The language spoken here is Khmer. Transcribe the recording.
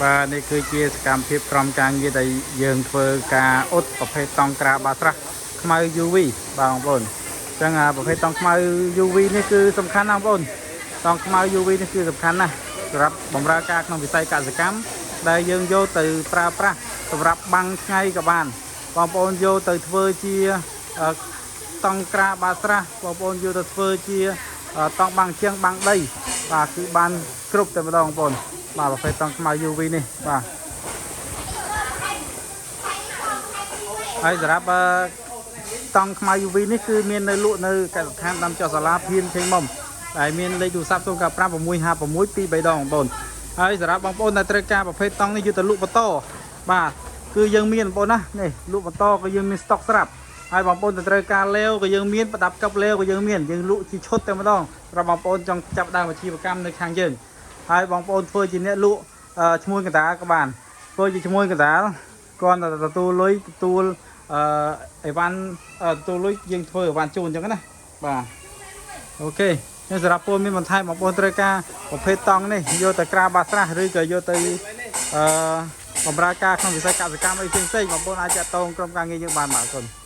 បាទនេះគឺជាសកម្មភាពក្រុមការងារដែលយើងធ្វើការអ៊ុតប្រភេទតង់ក្រាបាស្រះខ្មៅ UV បាទបងប្អូនអញ្ចឹងអាប្រភេទតង់ខ្មៅ UV នេះគឺសំខាន់ណាស់បងប្អូនតង់ខ្មៅ UV នេះគឺសំខាន់ណាស់សម្រាប់បម្រើការក្នុងវិស័យកសិកម្មដែលយើងយកទៅប្រើប្រាស់សម្រាប់បាំងថ្ងៃក៏បានបងប្អូនយកទៅធ្វើជាអឺតង់ក្រាបាស្រះបងប្អូនយកទៅធ្វើជាអឺតង់បាំងជាងបាំងដីបាទគឺបានគ្រប់តែម្ដងបងប្អូនបាទប្រភេទតង់ខ្មៅ UV នេះបាទហើយសម្រាប់អឺតង់ខ្មៅ UV នេះគឺមាននៅលក់នៅកសិដ្ឋានដាំចុះសាលាភៀនឆេងមុំដែលមានលេខទូរស័ព្ទ095 656 2 3ដងបងប្អូនហើយសម្រាប់បងប្អូនដែលត្រូវការប្រភេទតង់នេះយកទៅលក់បន្តបាទគឺយើងមានបងប្អូនណានេះលក់បន្តក៏យើងមានស្តុកស្រាប់ហើយបងប្អូនដែលត្រូវការលាវក៏យើងមានប្រដាប់កឹបលាវក៏យើងមានយើងលក់ជាឈុតតែម្ដងសម្រាប់បងប្អូនចង់ចាប់ដើមអាជីវកម្មនៅខាងយើងហើយបងប្អូនធ្វើជាអ្នកលក់អឺឈ្មួញកណ្ដាលក៏បានធ្វើជាឈ្មួញកណ្ដាលគ្រាន់តែទទួលលុយទទួលអឺអីវ៉ាន់អឺទទួលលុយយើងធ្វើអីវ៉ាន់ជូនអញ្ចឹងណាបាទ OK នេះសម្រាប់ព័ត៌មានបន្ថែមបងប្អូនត្រូវការប្រភេទតង់នេះយកទៅក្រាបាស្រះឬក៏យកទៅអឺបម្រើការក្នុងវិស័យកសិកម្មអីផ្សេងៗបងប្អូនអាចតាក់ទងក្រុមការងារយើងបានបាទអរគុណ។